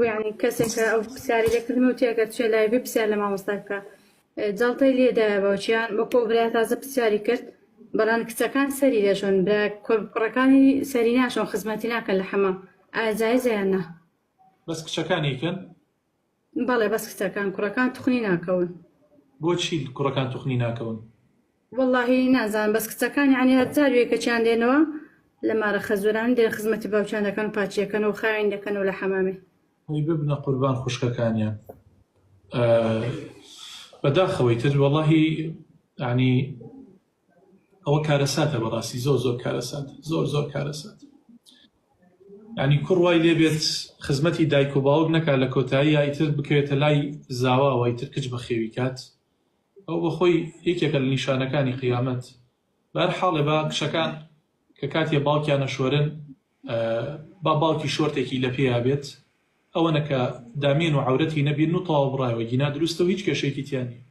هەبوو یعنی کەسێک کە ئەو پرسیاری لێکردم و تێکە چێ لایڤی پرسیار لە مامۆستا بکە جەڵتەی لێدایە باوکیان وەکو ئەو برای تازە پرسیاری کرد بەڵام کچەکان سەری دەشۆن برا کوڕەکانی سەری ناشۆن خزمەتی ناکەن لە حەمام ئایا جایزە یان نا؟ بەس کچەکان ئەیکەن؟ بەڵێ بەس کچەکان کوڕەکان توخنی ناکەون. بۆچی کوڕەکان توخنی ناکەون؟ وەڵاهی نازانم بەس کچەکان یانی هەر جار یەکەکیان دێنەوە لە مارە خەزوران دێن خزمەتی باوکیان دەکەن و پاچیەکەن و خاوێن دەکەنەوە لە حەمامێ. ئەی ببنە قوربان خوشکەکانیان بەداخەوە ئیتر وەڵاهی یانی ئەوە کارەساتە بەڕاستی زۆر زۆر کارەسات زۆر زۆر کارەسات ینی کوڕ وای لێ بێت خزمەتی دایک و باوک نەکات لە کۆتایی ئیتر بکەوێتە لای زاواوە ئیتر کچ بەخێوی کات ئەو بەخۆی یەکێکە لە نیشانەکانی قیامەت بەر حاڵێ با کچەکان کە کاتێ باوکیان ئەشۆرن با باوکی شۆرتێکی لە پێیا بێت ئەوەنە کە دامێن و عەورەتی نەبینن و تەواو بڕایەوە گینا دروستە و هیچ کێشەیەکی تیا نییە.